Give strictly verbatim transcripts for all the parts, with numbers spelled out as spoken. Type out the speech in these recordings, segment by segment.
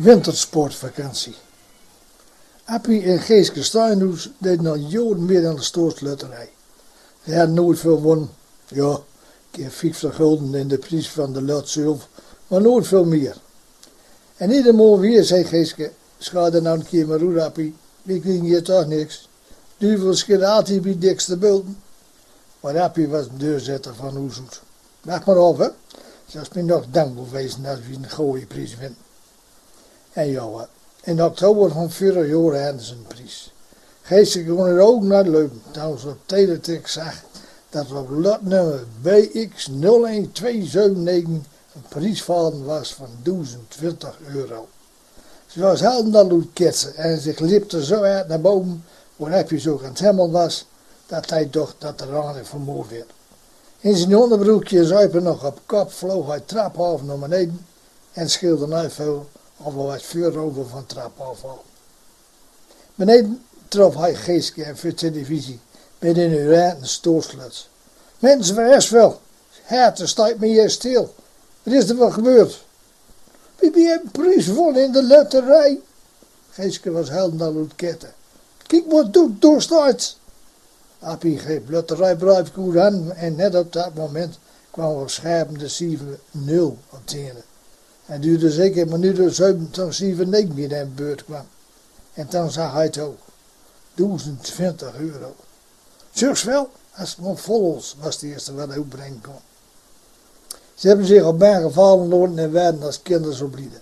Wintersportvakantie. Appie en Geeske Steinhuus deden al joaren mid aan de Stoortslötterij. Ze hadden noeit völ wonne. Jo, keer fieftig gulden in de pries van de löt zelf, mar noeit völ mier. En ieder moal wier, zei Geeske: "Schaad d'r nou en keer mar oet, Appie. Wi kriegen hier toch niks. Duvel schiet altied bie de dikste bulten." Mar Appie was de deurzetter van hoes oet. "Wach mar af, hè. Zalst mi nog dankbaar wezen as wi en gooje pries winnen." En jo, in oktober van vörig joar hadden ze en pries. Geeske kos d'r oog nao leupen toen ze op teletext zag dat er op lötnummer B X nul een twee zeven negen en pries vallen was van doezend twintig euro. Ze was heldendaal oet ketse en ze glipte zo hard nao boven, woa Appie zo aan 't hemel was, dat hei doch dat er aan en vermoord werd. In zien onderbroekje en zuipen nog op kop vloog hei trap haof nao beneden en schilde neit völ of er wat veurover van trap haof haol. Beneden trof hei Geeske en veur televisie met in eur rente stoortslöts. "Mensen, waar is wel? Herte steit me hier stil. Wat is er wel gebeurd?" "Wi, wi hebben pries wonne in de lötterij." Geeske was heldendaal oet ketse. "Kiek wat doet, doa steit." Appie greep lötterijbriefke oet de hand en net op dat moment kwam op scherm de cijfer nul op tene. Het duurde zeker een minuut of zeven tot cijfer negen weer aan de beurt kwam. En toen zag hei het oog. Doezend twintig euro. "Zuchs wel, as 't mar vol is," was het eerste wat hei oetbrengen kon. Ze hebben zich op bank gevallen laoten en waren as kinder zo bliede.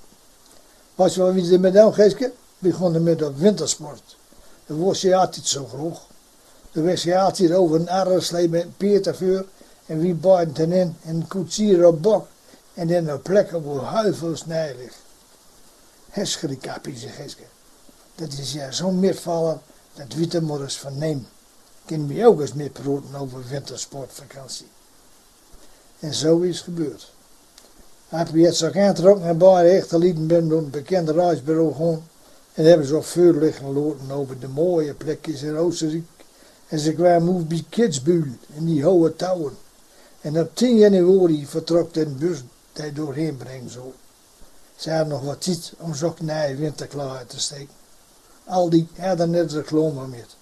"Weitst wel wie wi d'r met doon, Geeske? Wi goon d'r met op wintersport. Doa wors se altied zo groot. Doa wors se altied over en arreslee met en peerd d'rveur en wi beiden tenin en en koetsier op bok en dan nao plekke woa hei völ snei ligt." "Hei schrik, Appie," zei Geeske. "Dat is ja zo'n mitvaller, dat wi d'r mar ins van nemen. Kinne wi ouk ins mit proten over wintersportvakantie." En zo is 't gebeurd. Appie had zich aangetrokken en beide echte lieden ben nao 't bekende reisbureau gegoon en hebben zich veurlichten laoten over de mooie plekjes in Oostenriek. En ze kwamen oet bie Kitzbühel in die hoge touwen. En op tien januari vertrok de bus die doa heen brengen zou. Ze hadden nog wat tied om zulke neie winterkleier te steken. Aldi had d'r net reclame met.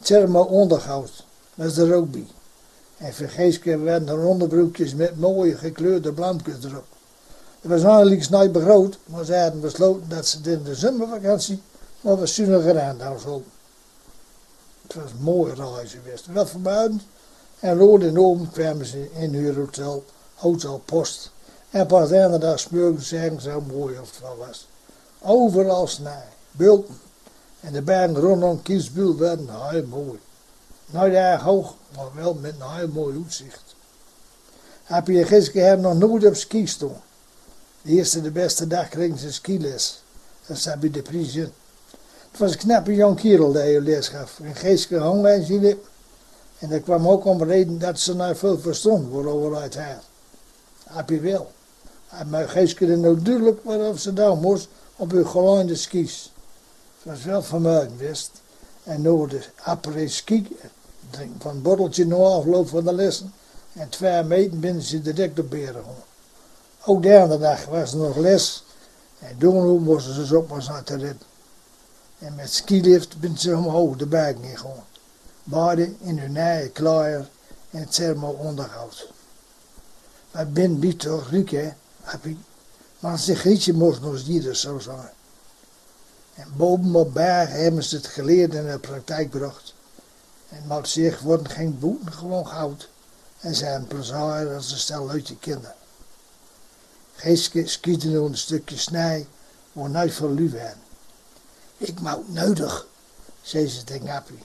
Thermo-ondergoud was d'r ouk bie. En veur Geeske waren d'r onderbroekjes met mooie gekleurde bloemkes d'rop. Het was eigenlik neit begroot, mar ze hadden besloten dat ze in de zomervakantie mar wat zunniger aan doon zullen. Het was mooi reizen geweest. Wel vermoeiend. En laot in den aovend kwamen ze in hun hotel, Hotel Post. En pas de andere daag 's morgens zagen ze hoe mooi of het wel was. Overal snei, bulten. En de bergen rondom Kitzbühel waren heel mooi. Neit erg hoog, mar wel met een heel mooi oetzicht. Appie en Geeske hadden nog noeit op ski gestoon. De eerste, de beste daag kregen ze skiles. Dat zaot bie de pries in. Het was een knappe jong kerel die hun les gaf. En Geeske hong aan zien lip. En dat kwam ouk om de reden dat ze neit völ verstond woa-over hei het had. Appie wel. Hei meug Geeske d'r noe dudelik wat of ze doon mos op hun geleende skis. Het was wel vermoeiend geweest. En nao de après-ski, drinken van een botteltje nao aafloop van de lessen, en twee meten bin ze direct op bere gegoan. Ouk de andere daag was d'r nog les. En doa mosten ze dus ouk mar ins aan te redden. En met skilift bin ze omhoog de bergen in gegoan. Beide in hun neie kleier en thermo-ondergoud. Wat bin wi toch riek, hè, Appie? Mar ze grietje mos nog jieders zo zien. En boven op bergen hebben ze het geleerd en in de praktijk gebracht. En mot ik zegge, worden ging buitengewoon goud. En zijn plezeer als een stel leuke kinder. Geeske skiede noe een stukje snei, woa neit völ lui waren. "Ik moot neudig," zei ze tegen Appie.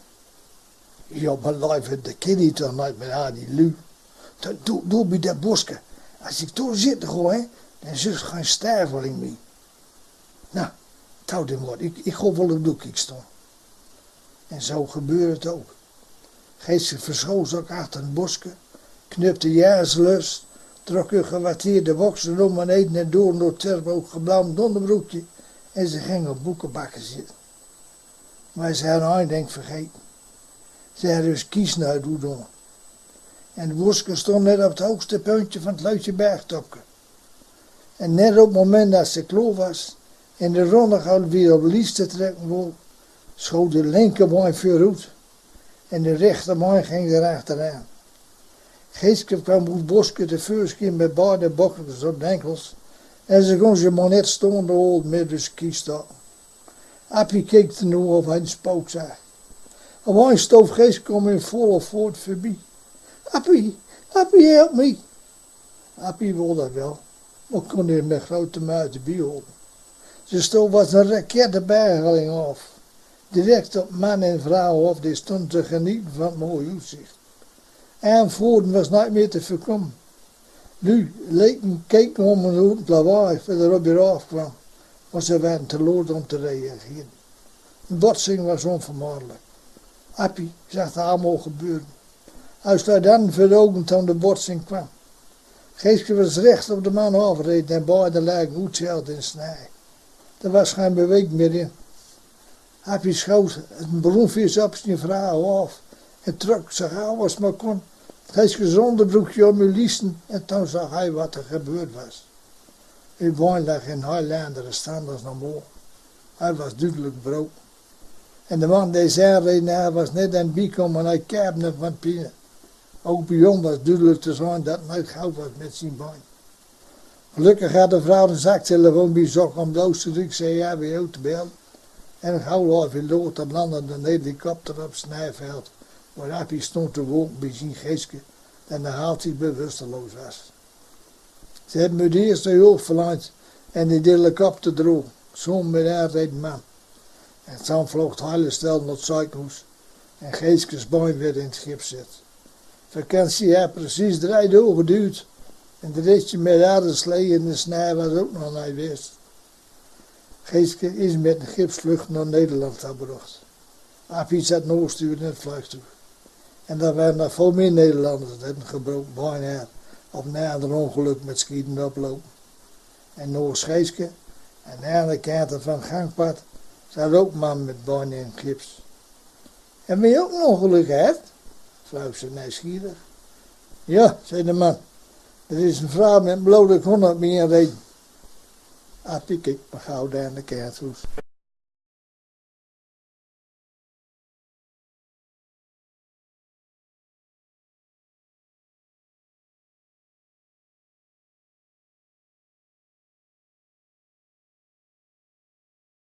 "Jo, mien leef, dat kin toch neit met al die lui. Doa, doa, doa bie dat boske. As ik doa zitte goa, hè, dan zuus se gein sterveling mie." "Nou, touw dan mar. Ik, ik goa wel op de kiek stoon." En zo gebeurde het ouk. Geeske verschool zich achter een boske, knupte jas los, trok een gewateerde bokse nao beneden en doa nao het thermo-gebloemd onderbroekje en ze ging op boekebakke zitte. Mar ze hadden ein ding vergeten. Ze hadden hun skis neit oetgedoon. En het boske stond net op het hoogste puntje van het leuke bergtopke. En net op het moment dat ze klaor was, En de ronne, wie op lieste trekken wol, schoot de linkerbein veurut en de rechterbein ging d'r achteran. Geeske kwam oet boske te veurskin met beide bokkelkes op de enkels en ze kon ze maar net stoon de old middes kiest op. Appie keek er noe of hij een spook zag. Op eens stoof Geeske hem in volle voort voorbij. "Appie, Appie, help me!" Appie wol dat wel, maar kon niet met grote moeite bijhouden. Ze stoof als een raket de berghelling af, direct op man en vrouw af, die stonden te genieten van het mooie uitzicht. En voren was nooit meer te voorkomen. Lui leken, keken om en hoorden het lawaai dat er op je afkwam, maar ze waren te laat om te reageren. Een botsing was onvermijdelijk. Appie zag het allemaal gebeuren. Hij stond dan voor de ogen toen de botsing kwam. Geeske was recht op de man afgereden en beide lagen oetgeheld in snij. Er was geen beweging meer in. Appie schoot een bromfiets op zijn vrouw af en trok zich alles maar kon. Geeske zonder broekje om je liesten en toen zag hij wat er gebeurd was. Hij bein lag in heel andere stand als normaal. Hij was duidelijk gebroken. En de man die ze aanreden, hij was net aan het bijkomen, hij kabde van pine. Ook bij hem was duidelijk te zien dat het niet goed was met zijn bein. Gelukkig had de vrouw een zaktelefoon bij zich om de Oostenrijkse C A W O te bellen. En een half uur later landde een helikopter op Snijveld, waar Appie stond te wachten bij zijn Geeske, dat nog altijd bewusteloos was. Ze hebben de eerste hulp verlangd en de helikopter droeg, samen met een aanreden man. En toen vloog het hele stel naar het ziekenhuis en Geeskes bein werd in het gips gezet. Vakantie had precies drie dagen geduurd en de ritje met alle slee in de snij was ook nog niet geweest. Geeske is met een gipsvlucht naar Nederland gebracht. Appie zat naast hem in het vliegtuig. En er waren nog veel meer Nederlanders die een gebroken bein hadden of na een ongeluk met schieten oplopen. En naast Geeske, aan de andere kant van het gangpad, zat ook een man met bein in gips. "Hebben we ook een ongeluk gehad?" vroeg ze nieuwsgierig. "Ja," zei de man, "er is een vrouw met een blote kont op me ingereden." Appie keek maar gauw de andere kant uit.